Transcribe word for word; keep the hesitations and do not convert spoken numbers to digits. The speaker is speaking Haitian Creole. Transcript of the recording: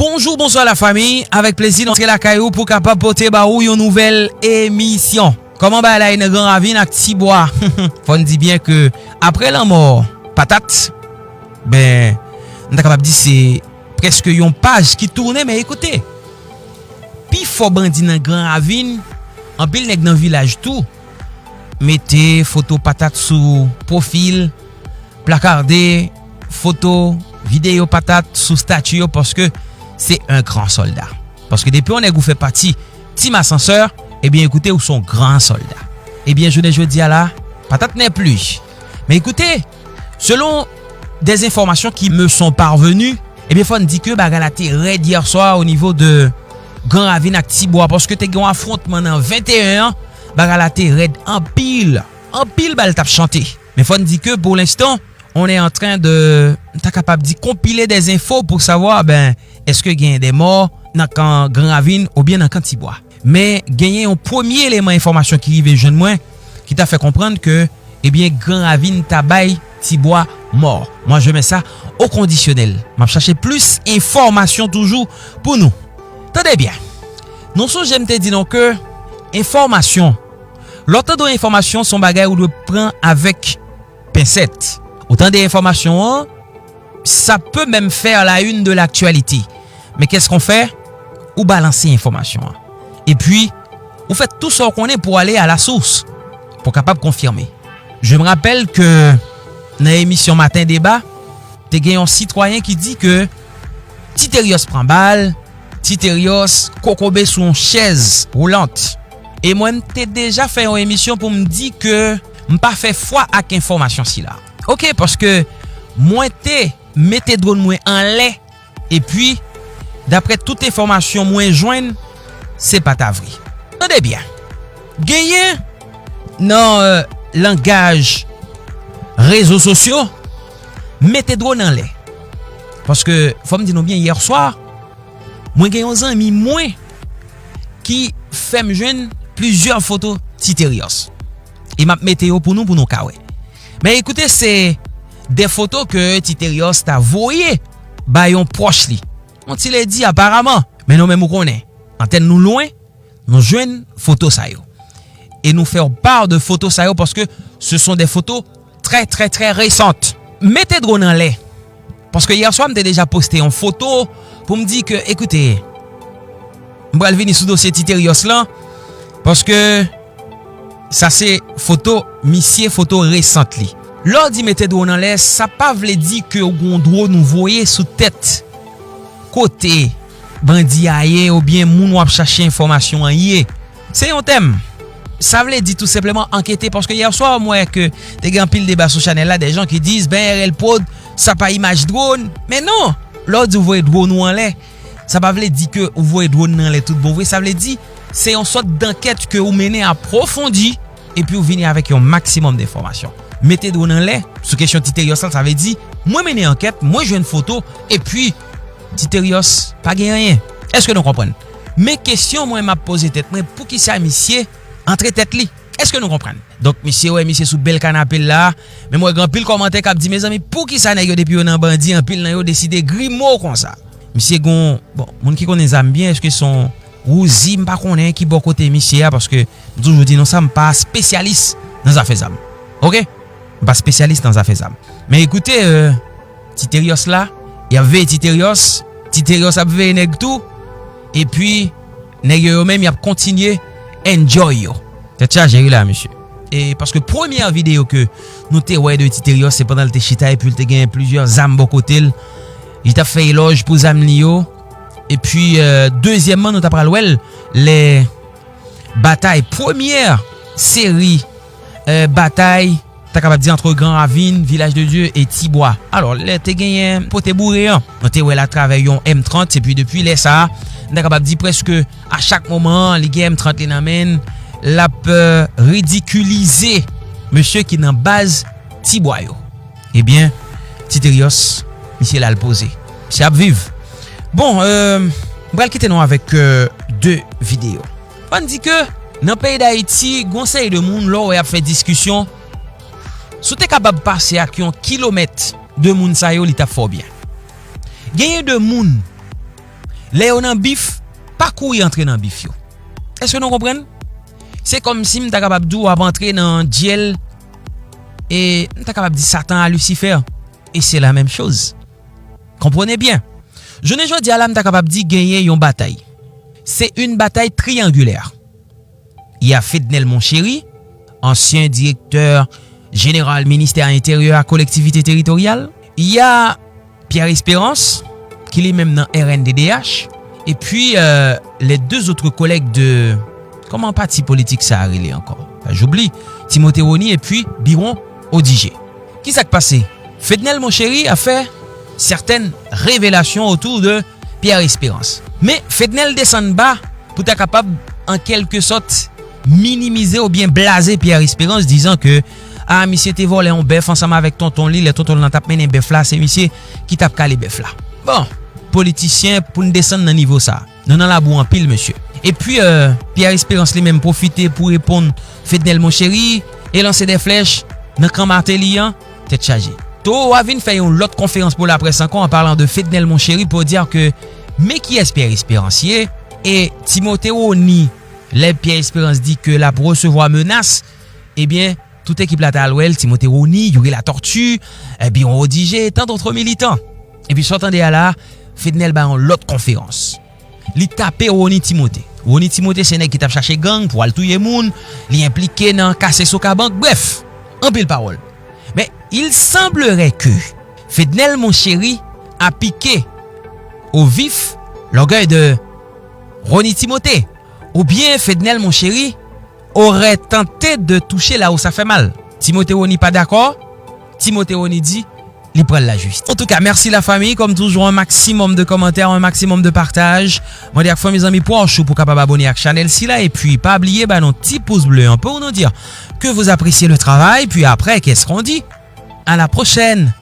Bonjou, bonswa lafanmi. Avèk plezi, nou antre lakay ou pou kapab pote ba ou yon nouvèl emisyon. Kòman bagay la ye nan Gran Ravin ak Tibwa? Fò n di byen ke apre lanmò Patat, ben, n ta kapab di se prèske yon paj ki tounen, men ekoute, pifò bandi nan Gran Ravin, anpil nèg nan vilaj tou, mete foto Patat sou pwofil, plakade foto, videyo Patat sou stati yo, paske se un gran soldat. Paske depi yon nèg ou fè pati Team Ascenseur, ebyen, ekoute, ou se yon gran soldat. Ebyen, jounen jodi a la, Patat n'est plus. Men ekoute, selon des informations qui me sont parvenues, ebyen, fò n di ke bagay la te rèd yè swa o nivo de Gran Ravin ak Tibwa, paske te gen yon afwontman nan venteyen an, bagay la te rèd anpil, anpil bal t ap chante. Men fò n di ke pou lenstan, on est en train de, m ta kapab di, konpile des infos pou savwa, ben, èske gen de mò nan kan Gran Ravin oubyen nan kan Tibwa. Men genyen yon premye eleman enfòmasyon ki rive jwenn mwen, ki ta fè konprann ke, ebyen, Gran Ravin ta bay Tibwa mò. Moi, je mets ça au conditionnel. M ap chache plis enfòmasyon toujou pou nou. Tande byen. Nou sonje m te di nou ke enfòmasyon, lè w tande yon enfòmasyon, se yon bagay ou dwe pran avèk pensèt. Ou tande enfòmasyon an, ça peut même faire la une de l'actualité. Men qu'est-ce qu'on fait? Ou balanse enfòmasyon an. Epi, ou fè tout sa w konnen pou ale à la source, pou kapab konfime. Je me rappelle ke nan emisyon Maten Deba, te gen yon sitwayen ki di ke Ti Terios pran bal, Ti Terios kokobe sou yon chèz woulant. E mwen, m te deja fè yon emisyon pou m di ke m pa fè fwa ak enfòmasyon sila. Oke, paske mwen te mete dwòn mwen anlè, epi, daprè tout enfòmasyon mwen jwenn, se pa ta vre. Tande byen. Genyen nan, euh, langaj rezo sosyo, mete dwòn anlè. Paske, fò m di nou byen, yè swa, mwen gen yon zanmi mwen ki fè m jwenn plizyè foto Ti Terios. E m ap mete yo pou nou, pou nou ka wè. Men ekoute, se de foto ke Ti Terios ta voye ba yon pwòch li. Yon ti ledi, aparaman. Men nou menm ou konnen, antèn nou lwen, nou jwenn foto sa yo. E nou fè w pa de foto sa yo paske ce sont des photos très, très, très récentes. Mete dwòn anlè. Paske yè swa, m te deja poste yon foto pou m di ke, ekoute, m pral vini sou dosye Ti Terios lan, paske sa se foto misye, foto resant li. Lè w di mete dwòn anlè, sa pa vle di ke w gon dwòn ou voye sou tèt kote bandi a ye oubyen moun w ap chache enfòmasyon an ye. Se yon tèm. Sa vle di tou senpleman ankete, paske yè swa m wè ke te gen anpil deba sou chanèl la, des gens qui disent, ben, R L Prod, sa pa imaj dwòn. Men non, lè w di w voye dwòn ou anlè, sa pa vle di ke ou voye dwòn nan anlè tout bon vre. Sa vle di, se yon sòt dankèt ke ou mennen apwofondi, epi ou vini avèk yon maksimòm de enfòmasyon. Mete dwòn anlè sou kesyon Ti Terios lan, sa vle di, mwen mennen ankèt, mwen jwenn foto, epi Ti Terios pa gen anyen. Èske nou konprann? Men kesyon mwen m ap poze tèt mwen, poukisa misye antre tèt li? Èske nou konprann? Donk, misye wè misye sou bèl kanape l la, men mwen gen anpil kòmantè k ap di, mezanmi, poukisa nèg yo depi yo nan bandi, anpil nan yo deside grimo konsa? Misye gon, bon, moun ki konnen zam byen, èske se yon Wouzi, m pa konnen ki bò kote misye a, paske m toujou di nou sa, m pa espesyalis nan zafè zam. Oke? M pa espesyalis nan zafè zam. Men ekoute, euh, Ti Terios la, y ap veye Ti Terios, Ti Terios ap veye nèg tou, epi nèg yo, yo menm, y ap kontinye enjoy yo. Tèt chaje wi la, mesye. E paske premyè videyo ke nou te wè de Ti Terios, se pandan l te chita epi l te gen plizyè zam bò kote l. Li t ap fè elòj pou zam li yo. Epi, euh, dezyèmman, nou ta pral wè l lè batay, premyè seri, euh, batay, ta kapab di, antre Gran Ravin, Vilaj de Dye e Tibwa. Alò, lè te genyen pote boure an, nou te wè l atravè yon M trant, epi depi lè sa a, n ta kapab di prèske a chak moman, li gen M trant li nan men l, l ap, euh, ridikilize mesye ki nan baz Tibwa yo. Ebyen, Ti Terios, misye la l poze. Misye ap viv. Bon, euh, m pral kite nou avèk, euh, de videyo. Ann di ke nan peyi Dayiti, gon seri de moun, lè w wè y ap fè diskisyon, si w te kapab pase ak yon kilomèt de moun sa yo, li t ap fè w byen. Genyen de moun, Lè yo nan bif, pa kouri antre nan bif yo. Èske nou konprann? Se kòmsi m ta kapab di w ap antre nan dyèl, e m ta kapab di Satan a Lucifer. E se la menm choz. Konprann byen. Jounen jodi a la, m ta kapab di genyen yon batay. Se yon batay triyangilè. Il y a Fednel Monchéry, ansyen direktè jeneral ministè enteryè ak kolektivite teritoryal. Il y a Pierre Espérance, ki li menm nan R N D D H. Epi, euh, les deux autres collègues de, kòman pati politik sa a rele ankò? J'oublie. Timothée Rony epi Biron Odigé. Ki sa k pase? Fednel Monchéry a fè sètèn revelasyon otou de Pierre Espérance. Men Fednel desann ba pou ta kapab, an kèlke sòt, minimize oubyen blaze Pierre Espérance, dizan ke, a, misye te vòlè yon bèf ansanm avèk tonton li, lè tonton l lan t ap mennen bèf la, se misye ki t ap kale bèf la. Bon, politisyen, pou n desann nan nivo sa a. Nou nan labou anpil, mesye. Epi, euh, Pierre Espérance li menm pwofite pou reponn Fednel Monchéry e lanse de flèch nan kan Martelly an, tèt chaje. Towo a vin fè yon lòt konferans pou laprès ankò, an palan de Fednel Monchéry, pou di ke men kiyès Pierre Espérance ye, e Timothée Rony, lè Pierre Espérance di ke l ap resevwa menas, ebyen, tout ekip la t al wè l, Timothée Rony, Youri Latortue, eh, Biron Odigé, tant d'autres militants. Epi sa w tande a la, Fednel ba yon lòt konferans. Li tape Rony Timothée. Rony Timothée se nèg ki t ap chache gang pou al touye moun, li enplike nan kase sokabank, brèf, anpil pawòl. Men, il semblerait que Fednel Monchéry a piqué au vif l'orgueil de Rony Timothée. Ou byen Fednel Monchéry aurait tenté de toucher là où ça fait mal. Timothée Rony pa dakò. Timothée Rony di li pral lajistis. En tout cas, merci la famille. Comme toujours, un maximum de commentaires, un maximum de partage. Mwen di ak fanmi, zanmi, pwòch ou pou kapab abone ak chanèl sila. Epi pa bliye ba nou ti pous ble an pou nou di ke vous appréciez le travail. Puis après, qu'est-ce qu'on dit? À la prochaine.